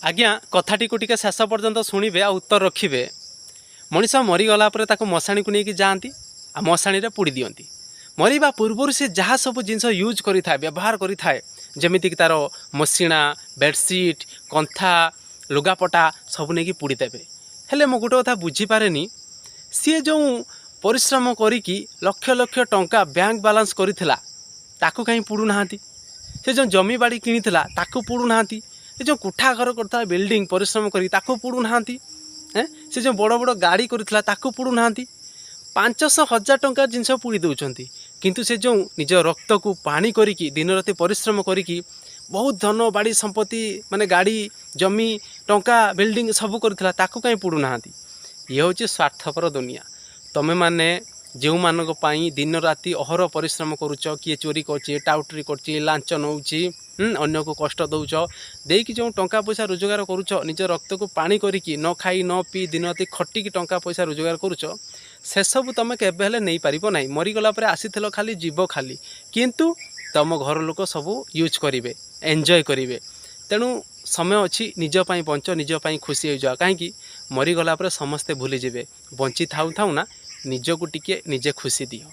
ଆଜ୍ଞା, କଥାଟିକୁ ଟିକେ ଶେଷ ପର୍ଯ୍ୟନ୍ତ ଶୁଣିବେ ଆଉ ଉତ୍ତର ରଖିବେ। ମଣିଷ ମରିଗଲା ପରେ ତାକୁ ମଶାଣିକୁ ନେଇକି ଯାଆନ୍ତି ଆଉ ମଶାଣିରେ ପୋଡ଼ି ଦିଅନ୍ତି। ମରିବା ପୂର୍ବରୁ ସେ ଯାହା ସବୁ ଜିନିଷ ୟୁଜ୍ କରିଥାଏ, ବ୍ୟବହାର କରିଥାଏ, ଯେମିତିକି ତା'ର ମସିଣା, ବେଡ଼ସିଟ୍, କନ୍ଥା, ଲୁଗାପଟା ସବୁ ନେଇକି ପୋଡ଼ିଦେବେ। ହେଲେ ମୁଁ ଗୋଟେ କଥା ବୁଝିପାରେନି, ସିଏ ଯେଉଁ ପରିଶ୍ରମ କରିକି ଲକ୍ଷ ଲକ୍ଷ ଟଙ୍କା ବ୍ୟାଙ୍କ ବାଲାନ୍ସ କରିଥିଲା, ତାକୁ କାହିଁ ପୋଡ଼ୁନାହାନ୍ତି? ସେ ଯେଉଁ ଜମି ବାଡ଼ି କିଣିଥିଲା, ତାକୁ ପୋଡ଼ୁନାହାନ୍ତି? ସେ ଯେଉଁ କୋଠା ଘର କରିଥିଲା, ବିଲ୍ଡିଂ ପରିଶ୍ରମ କରିକି, ତାକୁ ପୋଡ଼ୁନାହାନ୍ତି? ସେ ଯେଉଁ ବଡ଼ ବଡ଼ ଗାଡ଼ି କରିଥିଲା, ତାକୁ ପୋଡ଼ୁନାହାନ୍ତି? 500 ହଜାର ଟଙ୍କା ଜିନିଷ ପୋଡ଼ି ଦେଉଛନ୍ତି, କିନ୍ତୁ ସେ ଯେଉଁ ନିଜ ରକ୍ତକୁ ପାଣି କରିକି ଦିନରାତି ପରିଶ୍ରମ କରିକି ବହୁତ ଧନ ବାଡ଼ି ସମ୍ପତ୍ତି, ମାନେ ଗାଡ଼ି, ଜମି, ଟଙ୍କା, ବିଲ୍ଡିଂ ସବୁ କରିଥିଲା, ତାକୁ କାହିଁ ପୋଡ଼ୁନାହାନ୍ତି? ଇଏ ହେଉଛି ସ୍ୱାର୍ଥପର ଦୁନିଆ। ତମେମାନେ ଯେଉଁମାନଙ୍କ ପାଇଁ ଦିନ ରାତି ଅହରହ ପରିଶ୍ରମ କରୁଛ, କିଏ ଚୋରି କରୁଛି, ଟାଉଟରି କରୁଛି, ଲାଞ୍ଚ ନେଉଛି, ଅନ୍ୟକୁ କଷ୍ଟ ଦେଉଛ, ଦେଇକି ଯେଉଁ ଟଙ୍କା ପଇସା ରୋଜଗାର କରୁଛ, ନିଜ ରକ୍ତକୁ ପାଣି କରିକି ନ ଖାଇ ନ ପିଇ ଦିନ ରାତି ଖଟିକି ଟଙ୍କା ପଇସା ରୋଜଗାର କରୁଛ, ସେସବୁ ତୁମେ କେବେ ହେଲେ ନେଇପାରିବ ନାହିଁ। ମରିଗଲା ପରେ ଆସିଥିଲ ଖାଲି, ଯିବ ଖାଲି, କିନ୍ତୁ ତୁମ ଘର ଲୋକ ସବୁ ୟୁଜ୍ କରିବେ, ଏନ୍ଜୟ କରିବେ। ତେଣୁ ସମୟ ଅଛି, ନିଜ ପାଇଁ ବଞ୍ଚ, ନିଜ ପାଇଁ ଖୁସି ହେଇଯାଅ। କାହିଁକି ମରିଗଲା ପରେ ସମସ୍ତେ ଭୁଲିଯିବେ। ବଞ୍ଚି ଥାଉ ଥାଉ ନା ନିଜକୁ ଟିକେ ନିଜେ ଖୁସି ଦିଅ।